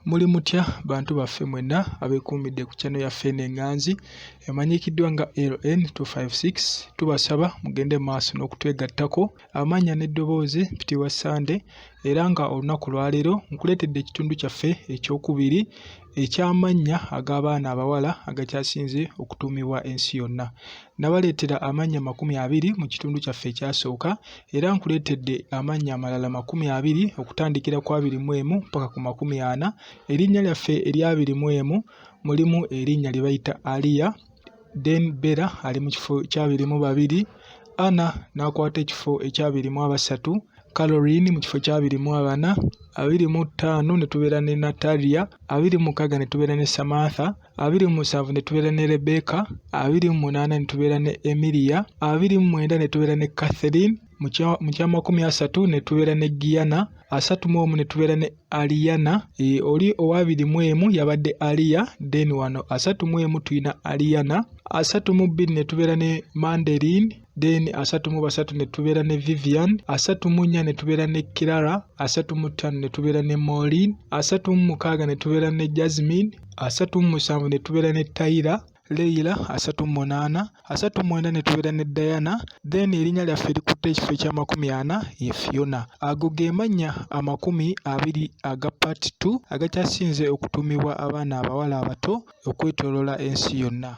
Muli mutya bantu baffe mwenna abeekuumidde ku channel yaffe eno eŋŋanzi emanyikiddwa nga LN256. Tubasaba mugende mu maaso n'okutwegattako. Amannya n'eddoboozi mpitibwa Ssande era nga olunaku lwaleero nkuleetedde ekitundu kyaffe ekyokubiri eky'amannya ag'abaana abawala agakyasinze okutuumibwa ensi yonna. Nabaleetera amannya 20 mu kitundu kyaffe ekyasooka era nkuleetedde amannya amalala 20 okutandikira ku 21 mpaka ku 40. Erinnya lyaffe ery'abiri mu emu mulimu erinnya lye bayita Aliya, then Bella ali mu kifo eky'abiri mu babiri, Anna n'akwata ekifo eky'abiri mu abasatu, Caroline mu kifo ky'abiri mu abana, 25 ne tubeera ne Natalia, 26 ne tubeera ne Samantha, 27 ne tubeera ne Rebecca, 28 ne tubeera ne Emilia, 29 ne tubeera ne Catherine, mu ky'amakumi asatu ne tubeera ne Giana, 31 ne tubeera ne Ariana. Oli ow'abiri mu emu yabadde Aliya, then wano 31 tulina Ariana, 32 ne tubeera ne Mandeline, then 33 ne tubeera ne Vivian, 34 ne tubeera ne Clara, 35 ne tubeera ne Maureen, 36 ne tubeera ne Jasmine, 37 ne tubeera ne Tyler Leila, 38, 39 ne tubeera ne Diana, then erinnya lyaffe erikutte ekifo eky'amakumi ana ye Fiona. Ago ge mannya 20 aga part 2 agakyasinze okutuumibwa abaana abawala abato okwetooloola ensi yonna.